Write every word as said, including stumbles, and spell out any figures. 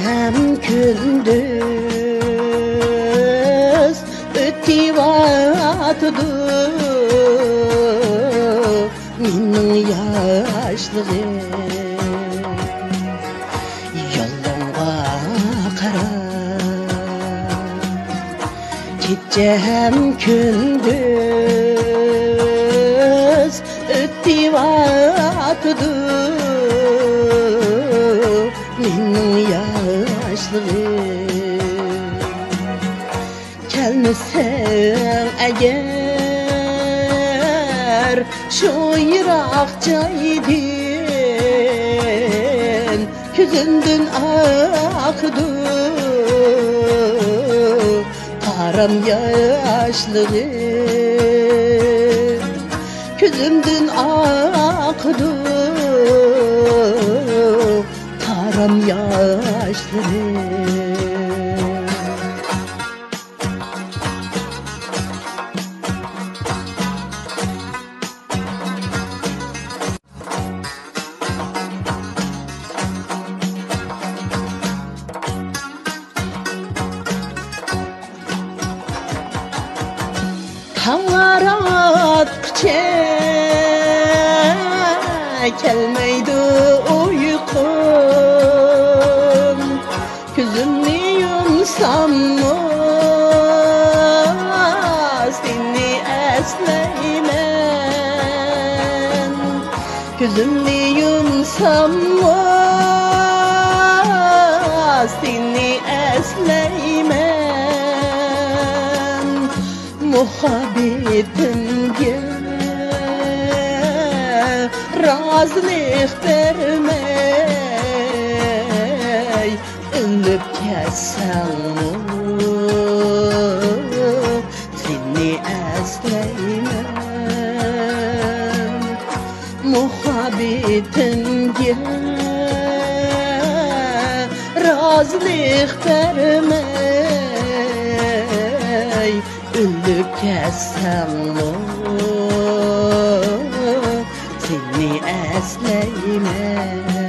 ھەم كۈندۈز ئۆتۈۋاتىدۇ مېنىڭ ياشلىقىم. يولۇڭغا قاراپ، كېچە ھەم كۈندۈز ئۆتۈۋاتىدۇ مېنىڭ ياشلىقىم. كەلمىسەڭ ئەگەر شۇ يىراق جايدىن، كۆزۈمدىن ئاقىدۇ قارام ياشلىرىم. كۆزۈمدىن ئاقىدۇ قارام ياشلىرىم. تاڭ ئاتقۇچە كەلمەيدۇ ئۇيقۇم. كۆزۈمنى يۇمساممۇ سېنى ئەسلەيمەن. كۆزۈمنى يۇمساممۇ سېنى ئەسلەيمەن. مۇھەببىتىمگە رازىلىق بەرمەي ئۆلۈپ كەتسەڭمۇ سېنى ئەسلەيمەن. مۇھەببىتىمگە رازىلىق بەرمەي ئۆلۈپ كەتسەڭمۇ سېنى ئەسلەيمەن.